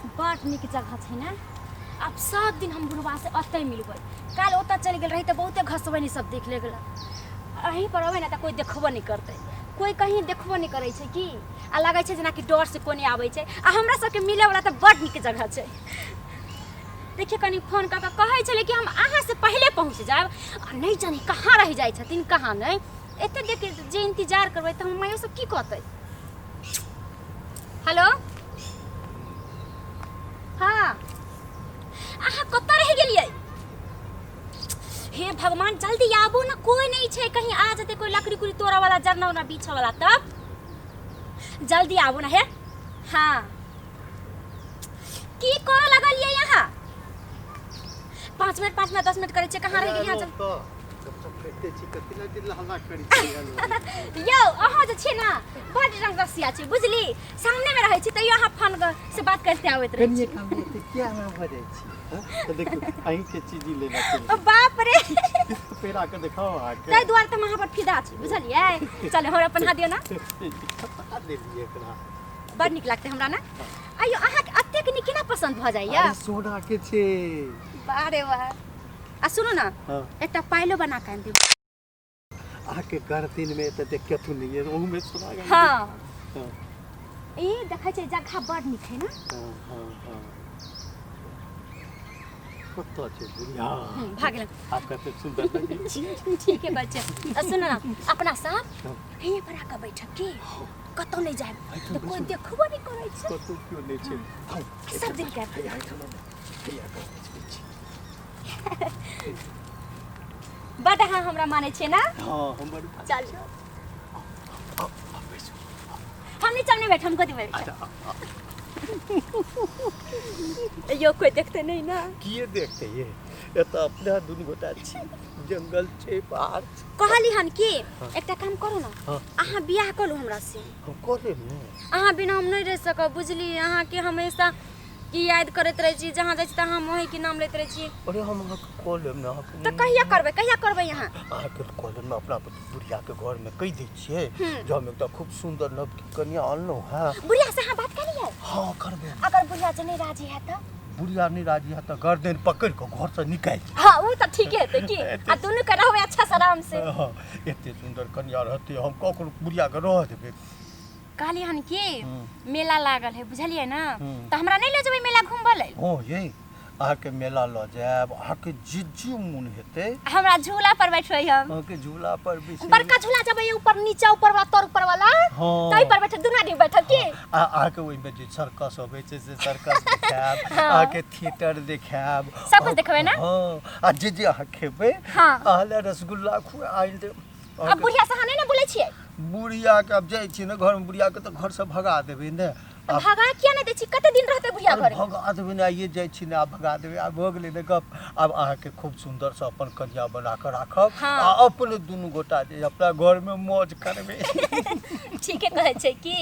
बड़ नीक जगह छै ने। आब सब दिन हम बुढ़वा से ओतहि मिलबै। काल्हि ओतऽ चलि गेल रही तऽ बहुते घसबनी सब देख ले गेल। अहीं पर अबै ने तऽ कोइ देखबो नहि करतै, कोइ कहीं देखबो नहि करै छै की, आ लगै छै जेनाकि डर से कोइ नहि आबै छै। आ हमरा सबके मिलैवला तऽ बड़ नीक जगह छै। देखिए कनि फोन कऽ कऽ कहै छलै कि हम अहाँसँ पहिले पहुँच जायब, आ नहि जानी कहाँ रहि जाइ छथिन कहाँ नहि। एते देख जे इंतजार करबै तऽ हमर माइयो सब की कहतै। हेलो, हाँ अहाँ कतऽ रहि गेलियै? हे भगवान, जल्दी आबू ने, कोई नहीं छै, कहीं आ जेतै कोई लकड़ी कुड़ी तोड़ऽ वाला, जरना उरना बीछऽ वाला, तब जल्दी आबू ने। हे हाँ, की करऽ लगलियै यहाँ? 5 मिनट 5 मिनट 10 मिनट करै छियै, कहाँ रहि गेलियै अहाँ? यौ अहाँ जे छियै ने बड रंग रसिया छी, बुझली? सामने में रहै छी तैयो अहाँ फोन से बात करते आबैत रहै छी। कनिए काम एते किया एना भऽ जाइ छी? हँ? तऽ देखियौ, अहीँके चीज ई लेना छै। बाप रे, पेड़ा के देखाउ अहाँके। ताहि दुआरे तऽ हम अहाँ पर फिदा छी, बुझलियै? चलू हमरा अपन हाथ दियौ ने। कता देलियै एकरा? बड़ नीक लागतै हमरा ने। आइयो अहाँके एतेक नीक केना पसन्द भऽ जाइया? अरे सोना के छै। वाह रे वाह। आ सुनू ने, हाँ। एकटा पायलो बना कऽ आनि दियौ। अहाँके गर्दन में तऽ देख कथु नहीं है, ओहू में सोना के। हाँ। हाँ। ई देखै छै जगह बड़ नीक है ने। हाँ, हाँ, हाँ। कतऽ छै बुढ़िया? भऽ गेल। आब कतेक सुन्दर लगै छी। ठीक है बच्चे। आ सुनू ने, अपना सब हाँ। यहीं पर आके बैठब की, कतौ नहि जायब एहिठाम तऽ कोइ बैसू। देखबो नहि करै छै। कतौ केओ नहि छै। हाँ, सब दिन के हैया, एहिठाम आउ। हैया, कऽ छी। बड अहाँ हमरा मानै छियै ने? हाँ, हम बड़। चल। आउ, आउ, बैसू। हम नीचा नहि बैठ, हम गोदी में बैठ। अच्छा, आउ, आउ। यो कोई देखते नहीं ना? किए देखते ये, एतऽ अपना दुनू गोटा छी, जंगल छै, पहाड़ छै। कहली हन कि एकटा काम करू ने। हाँ। अहाँ बियाह करू हमरा से। हम कऽ लेब ने। अहाँ बिना हम नहि रहि सकब, बुझली? अहाँके हमेशा की याद करैत रहै छी, जहाँ जाइ छी तहाँ हम अहीँके नाम लैत रहै छी। अरे हम अहाँके कऽ लेब ने अहाँके। तऽ कहिया करबै, कहिया करबै अहाँ? अहाँके कऽ लेब ने। अपना बुढ़ियाके घरमे कहि दै छियै जे हम एकटा खूब सुन्दर नवकी कनिया अनलहुँ हेँ। बुढ़िया से अहाँ बात केलियै? हँ, करबै। अगर बुढ़िया जे नहि राजी हैत तऽ? बुढ़िया नहि राजी हैत तऽ गर्दन पकड़ि कऽ घरसँ निकालि देब। हाँ, ओ तऽ ठीके हेतै की, आ दुनू के रहबै अच्छा से आराम से। हँ, एते सुन्दर कनिया रहतै, हम ककरो बुढ़ियाके रहऽ देबै? कहली हन कि मेला लागल है, बुझलियै ने? तऽ हमरा नहि लऽ जेबै मेला घुमबऽ लेल? हँ ये, अहाँके मेला लऽ जायब, अहाँके जे जे मोन हेतै। हमरा झूला पर बैठबै हम। अहाँके झूला पर बैसेबै। बड़का झूला जबै ऊपर नीचा ऊपर वाला तर ऊपर वाला। हाँ। ताहि पर बैठब, दुनू आदमी बैठब की। आ अहाँके ओहिमे जे सर्कस अबै छै से सर्कस देखायब। अहाँके थिएटर देखायब। सब कुछ देखबै ने? हँ, आ जे जे अहाँ खेबै। हाँ। अहाँ लए रसगुल्ला खुआ आनि देब। अब बुढ़िया से अहाँ नहि ने बोलै छियै? बुढ़ियाके आब जाइ छियै ने घरमे, बुढ़ियाके तऽ घरसँ भगा देबै ने। तऽ भगा किया नहि दै छी? कते दिन रहतै बुढ़िया अरे घरे? भगा देबै ने, आइए जाइ छी ने, आब भगा देबै। आब भऽ गेलै ने गप। आब अहाँके खूब सुन्दरसँ अपन कनिया बना कऽ राखब। हाँ। आ अपने दुनू गोटा जे अपना घरमे मौज करबै। ठीके कहै छै की।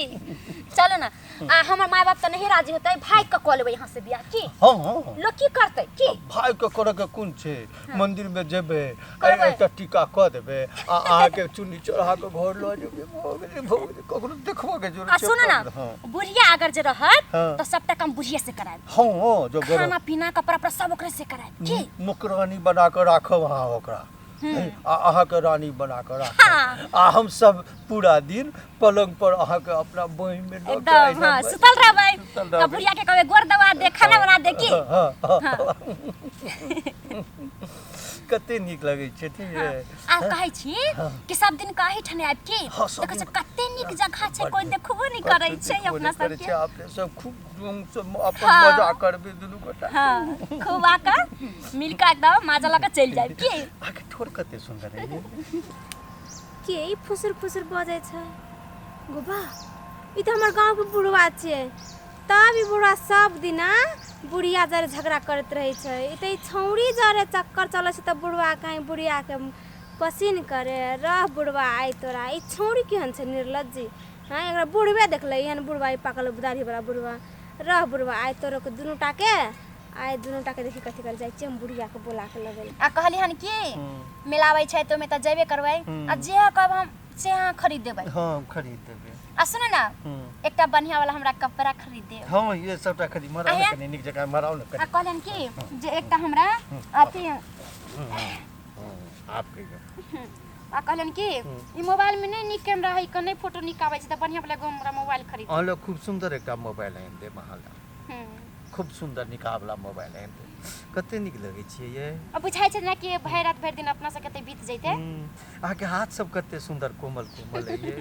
चलू ने, आ हमर माय बाप तऽ नहीं राजी होतै, भाग के कऽ लेबै यहाँ से बियाह की। हँ हँ। लोग की करतै की? भाय के करऽ के कोन छै? मंदिर में जेबै, करबै। एकटा टीका कऽ देबै आ अहाँके चुन्नी चढ़ा कऽ घर लऽ जेबै। भऽ गेलै, भऽ गेलै। ककरो देखबऽ के जरूरत आ छै? सुनू ने। हँ। बुढ़िया अगर जे रहत हाँ। तऽ सबटा काम बुढ़िया से करायब। हँ हँ, जो गोरा- खाना पीना कपड़ा उपड़ा सब ओकरे से करायब की। नौकरानी बना कऽ राखब अहाँ ओकरा आ अहाँके रानी बना कऽ राखब। हाँ। आ हम सब पूरा दिन पलंग पर अहाँके अपना बाँहि में लऽ कऽ एकदम एहिना हाँ, सुतल रहबै। सुतल तऽ रहबै। बुढ़िया के कहबै गोर दबा दे, खाना बना दे की। हँ, हँ, हँ। कते नीक लगै छै, ठीक है। आ कहै छी कि सब दिन के एहिठाम आबि की। हाँ, सब देखै छै दिन। कते नीक जगह छै, कोई बड्ड। देखबो नहि करै कतौ छै देखबो अपना नहि करै सबके। छै। अपने सब खूब से अपन हाँ। मजा करबै दुनू गोटा। हाँ, खूब आके मिलके एकदम मजा लऽ कऽ चलि जायब की। अहाँके ठोर कते सुन्दर है ये। के ई फुसुर फुसुर बजै छै? गो बा, ई तऽ हमर गाँवके बुढ़वा छियै। तब ई बुढ़वा सब दिना बुढ़िया जरे झगड़ा करैत रहै छै। ई तऽ ई छौड़ी जरे चक्कर चलै छै तऽ बुढ़वा कहीं बुढ़ियाके पसिन करे। रह बुढ़वा आइ तोरा। ई छौड़ी केहन छै निर्लज्जी? हँ, एकरा बुढ़वे देखलै एहन बुढ़वा, ई पाकल दाढ़ीवला बुढ़वा। रह बुढ़वा आइ तोरो दुनू टाके, आइ दुनू टाके देखी कथी कर जाइ छियै हम बुढ़ियाके बोला के लबै। आ कहली हन कि मेला आबै छै तऽ ओहिमे तऽ जेबे करबै, आ जे कहब हम से अहाँ खरीद देबै। हाँ, खरीद देबै। आ सुनू ने, एकटा बढ़िया वाला हमरा कपड़ा खरीद देब। हाँ, ये सबटा खरीद, मराउ ने कनी नीक जकाँ, मराउ ने आ कनी। कहलनि कि जे एकटा हमरा अथी आब कहियौ। आ कहलनि कि ई मोबाइल में नहीं नीक कैमरा है, नहि फोटो नीक आबै छै, तऽ बढ़िया वाला एगो हमरा मोबाइल खरीद। अहाँ लग खूब सुन्दर एकटा मोबाइल आनि देब अहाँ लए। खूब सुन्दर निकाह वाला मोबाइल आनि देब। कते नीक लगै छियै ये। आ बुझाइ छै जेना कि भरि राति भरि दिन अपना सबके एतै बीत जैतै। अहाँके हाथ सब कते सुन्दर कोमल कोमल अइ ये,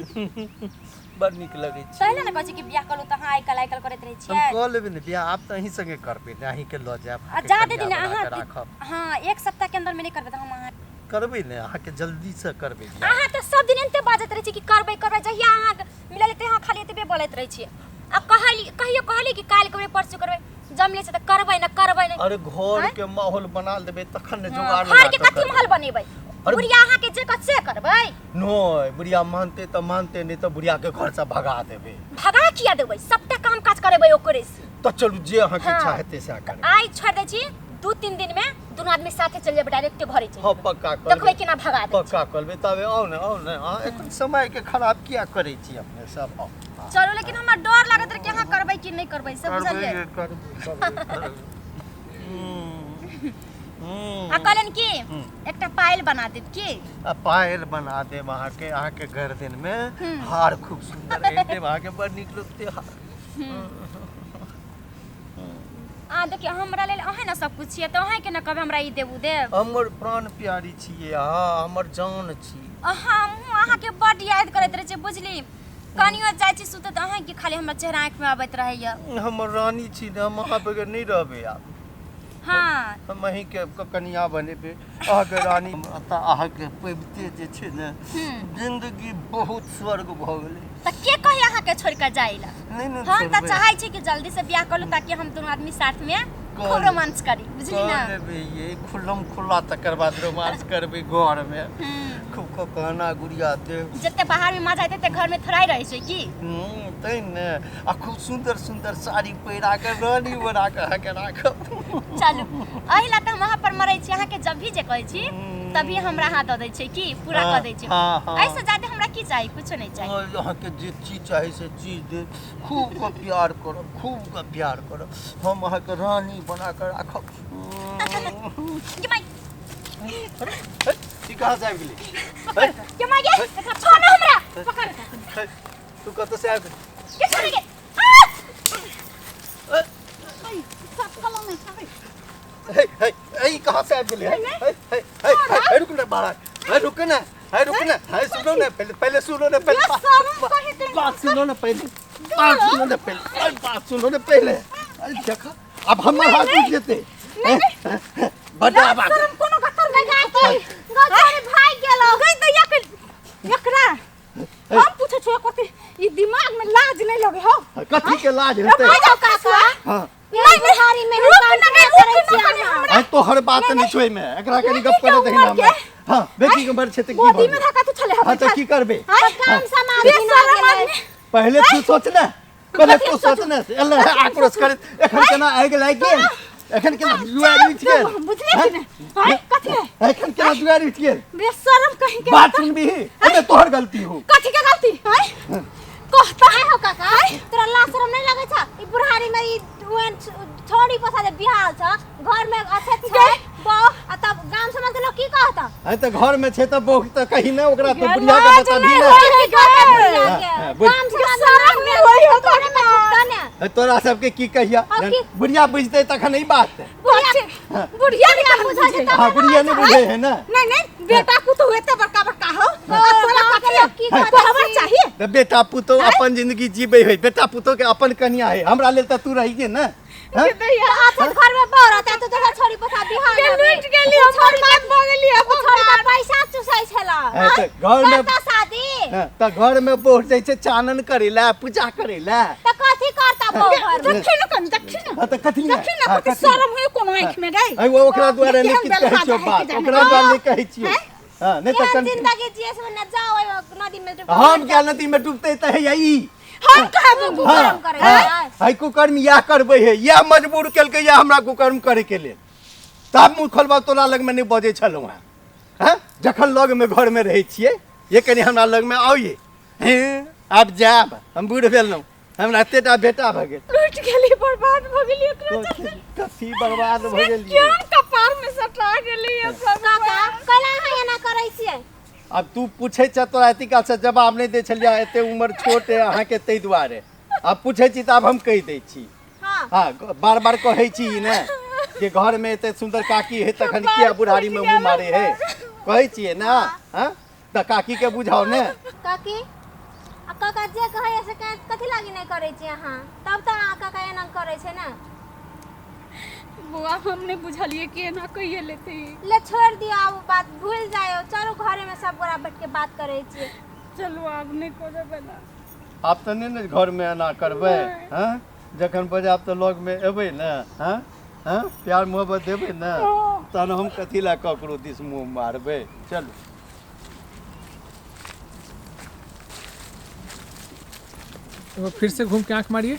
बड़ नीक लगै छै। तहि लए ने कहै छी कि बियाह करू तऽ अहाँ आइ काल्हि आइ काल्हि करैत रहै हम छियै। कऽ लेबै ने बियाह, आब तऽ अहीं संगे करबै ने, अहींके लऽ जायब, आ अहाँके जादे कनिया दिन बना अहाँ कऽ राखब। हँ, एक सप्ताह के अंदर में नहि करबै तऽ हम अहाँ करबै ने, अहाँके जल्दीसँ करबै बियाह। अहाँ तऽ सब दिन एनते बाजैत रहै छी कि करबै करबै, जहिया अहाँ मिलल तहिया अहाँ खाली एतबे बोलैत रहै छियै। आ कहली, कहियो कहली कि काल्हि करबै परसू करबै, जमले छै तऽ करबै ने, करबै ने। अरे घर के माहौल बना देबै तखन ने जोगाड़ घर लगा के कऽ कथी करबै। माहौल बनेबै? अरे बुढ़िया अहाँके जे कहत से करबै? नहि, बुढ़िया मानते तऽ मानते, नहि तऽ बुढ़िया के घर से भगा देबै। भगा किया देबै? सबटा काम काज करेबै ओकरे से। तऽ चलू, जे अहाँके हाँ। इच्छा हेतै सएह करबै। आइ छोड़ि दै छी, 2-3 दिन में दुनू आदमी साथे चलि जेबै, डायरेक्टे घरे चलि हाँ, जेबै। पक्का करबै। देखबै केना भगा दै। पक्का करबै। तबे आउ ने, आउ ने। अहाँ एखन समय के खराब किया करै छी अपने सब? आउ। चलू, लेकिन हमरा डर लागैत रहै कि अहाँ करबै कि नहि करबै, से बुझलियै? करबै, करबै, करबै। आ कहलनि कि एकटा पायल बना देब की? आ पायल बना देब अहाँके, अहाँके गर्दन में हार खूब सुन्दर आनि देब अहाँके, बड़ नीक लगतै हार। आ देखियौ, हमरा लेल अहेँ ने सब कुछ छियै, तऽ अहेँके ने कहबै हमरा ई देब उ देब। हमर प्राण प्यारी छियै अहाँ, हमर जान छी। हमहूँ अहाँके बड्ड याद करैत रहै छियै, बुझली? कनियो जाइ छी सुतऽ तऽ अहाँके खाली हमर चेहरा आँखिमे अबैत रहैया। हमर रानी छी ने, हम अहाँ बगैर नहि रहबै आब। हाँ। हम अहीँके कनिया बनेबै, अहाँके रानी। तऽ अहाँके पबिते जे छै ने जिन्दगी बहुत स्वर्ग भऽ गेलै। तऽ के कही अहाँके छोड़ि कऽ जाइ लए? नहि ने हम तऽ छोड़बै। चाहै छी कि जल्दी से बियाह करू ताकि हम दुनू आदमी साथ में खूब कऽ रोमांस करी, बुझली ना? कऽ लेबै ये खुल्लम खुल्ला, तकर बाद रोमांस करबै घरमे खूब कऽ गहना गुड़िया देब। जते बाहर में मजा एतै ते घर में थोड़ा ही रहै छै की? तैं ने, आ खूब सुन्दर सुन्दर साड़ी पहिरा कऽ रानी बना कऽ अहाँके राखब। चलू, एहि ला तऽ हम अहाँ पर मरै छी। अहाँके जब भी जे कहै छी तभी हमरा अहाँ दऽ दै छै की पूरा कऽ दै छै। हाँ, हाँ। एहिसँ ज्यादा हमरा की चाही? कुछो नहि चाही। और अहाँके जे चीज चाही से चीज देब, खूब कऽ प्यार करब, खूब कऽ प्यार करब, हम अहाँके रानी बना कऽ राखब। गे माय। अरे, ई कहाँ से आबि गेलै? हे, गे माय गे, एकरा छोड़ ना हमरा, पकड़। हे, तू कतऽ से आबि गेलै? गे छोड़ गे। हे, हे, हे, ई कहाँ से आबि गेलै? हे, हे, हे, हे, हे, हे, रुक ना महाराज, हे, रुक ना, हे, रुक ना, हे, सुनो ना पहले, पहले सुनो ना पहले, बात सुनो ना पहले, बात सुनो ना पहले, अरे बात सुनो ना पहले। अरे देखा, अब हमर हाथ उठ जेतै। बड़ा बात। कोनो गतर नहि गाती गतर भाग गेलो गई दैया के एकरा हम पूछे छियै, कथी ई दिमाग में लाज नहीं लगे हो? कथी के लाज हेतै? जाओ काका। हाँ। नहीं बुढ़ारी में रुक काम ना गई, करै रुक छी ना कनी अहाँ। हमरा। आइ तोहर बात नहि छौ एहिमे, एकरा कनि गप करे दही ना हमरा। हाँ, बेटी के उम्र छै तऽ की गोदी भऽ में गेलै? धक्का तू छले। हाँ, तऽ की करबै? काम समाज बिना बेशरम गेलै। आदमी। पहिले तू सोच ने, पहिले तू सोच ने, एलै है आक्रोश करैत। एखन केना आगि लागि गेल? एखन केना जुआरि उठि गेल? बुझलियै कि नहि? आँय, कथी है? एखन केना जुआरि उठि गेल? बेशरम कहीं के। बात सुनबिही? एहिमे तोहर गलती हो। कथी के गलती? आँय, कहता आइ हो काका, तोरा लाज शरम नहीं लगे छ? ई बुढ़ारी में ई ओहन छौड़ी पोसा जे बिहाल छ, घर में अच्छे छै बहु, आ तब गाम समाज के लोग की कहता? आइ तऽ घर में छै तऽ बहु तऽ कही ने ओकरा, तऽ बुढ़िया के लाज बता नहि ने। होइ है गे। हाँ, हाँ, बुझ। गाम समाज शरम नहि होइ है। तोरे में झुकता ने। है, तोरा सबके की कहिया? अब की? बुढ़िया बुझतै तखन ई बात। बुढ़िया के कहाँ बुझै छै बुझै? तब हाँ, बुढ़िया नहि बुझै है ने। नहीं नहीं, बेटा पुतोहु एते बड़का बड़का हो आ तोरा गाँव के कथी लोग की कहता? कहबर चाहिए? तऽ बेटा पुतोह अपन जिंदगी जीबै है, बेटा पुतोह के अपन कनिया है, हमरा लेल तऽ तू रहिए ने। हाँ? अच्छा घर में बहु रहता तो तोरा छोड़ी पोसा बिहाल के होबे। लूट गेली हम, बर्बाद भऽ गेली हम। छोड़ी का पैसा चुसै छला। है, तऽ घर में करता शादी। हाँ, तऽ घर में बहु जाइ छै चानन करै लए, पूजा करै लए। तऽ कथी करता बहु घर में? देखी न कनी, देखी न। हाँ, तऽ कथी ने? देखी न हाँ, कथी कथी ने? शरम होय कोनो आँखि में गई? है, वो ओकरा दुआरे नहि केहन किछु कहै बेलहा छियौ जाइ है बात कि जाने। ओकरा दुआरे नहि कहै छियौ। हाँ, नहि तऽ केहन कन जिंदगी जिए से न जाओ ओइ नदी में डूब। हम क्या नदी में डूबते तऽ हैया ई। हम कहब हाँ, कुकर्म करै हाँ, है। है, कुकर्म इएह करबै है, इएह मजबूर केलकै इएह हमरा कुकर्म करैके लेल। तब मुँह खोलबा तोरा लगमे नहि बजै छलहुँ हेँ। हँ, जखन लगमे घरमे रहै छियै। ये कनि हमरा लगमे आउ ये। हें, आब जायब, हम बूढ़ भेलहुँ, हमरा एतेटा बेटा भऽ गेल। लूटि गेली, बर्बाद भऽ गेली एकरा चलते। कथी बर्बाद भऽ गेलियै? केहन कपार में सटा गेली ये प्रभु। काका कैला अहाँ एना करै छियै? आब तू पूछै छह, तोरा एते कालसँ जवाब नहि दै छलियै, एते उम्र छोट है अहाँके, ताहि दुआरे। आब पूछै छी तऽ आब हम कहि दै छी। हाँ, बार बार कहै छी ई ने कि घरमे एते सुन्दर काकी है तखन किया बुढ़ारीमे मुँह मारे है, कहै छियै ने। हाँ, तऽ काकीके बुझाउ ने। काकी आ काका जे कहैया से कथी लागी नहि करै छी अहाँ? तब तऽ अहाँ काका एना करै छै ने। बौआ, हम नहि बुझलियै कि एना कहिए लेते। ले छोड़ि दियौ, आब ओ बात भूलि जाइयौ। चलू घरेमे सब गोरा बैठ के बात करै छियै। चलू, आब नहि करब एना। आब तऽ नहि ने घरमे एना करबै। हँ, जखन बजायब तऽ लगमे एबै ने? हँ हँ, प्यार मोहब्बत देबै ने? तहन हम कथी लए ककरो दिस मुँह मारबै? चलू। एक बार फिर से घूम के आंख मारिए।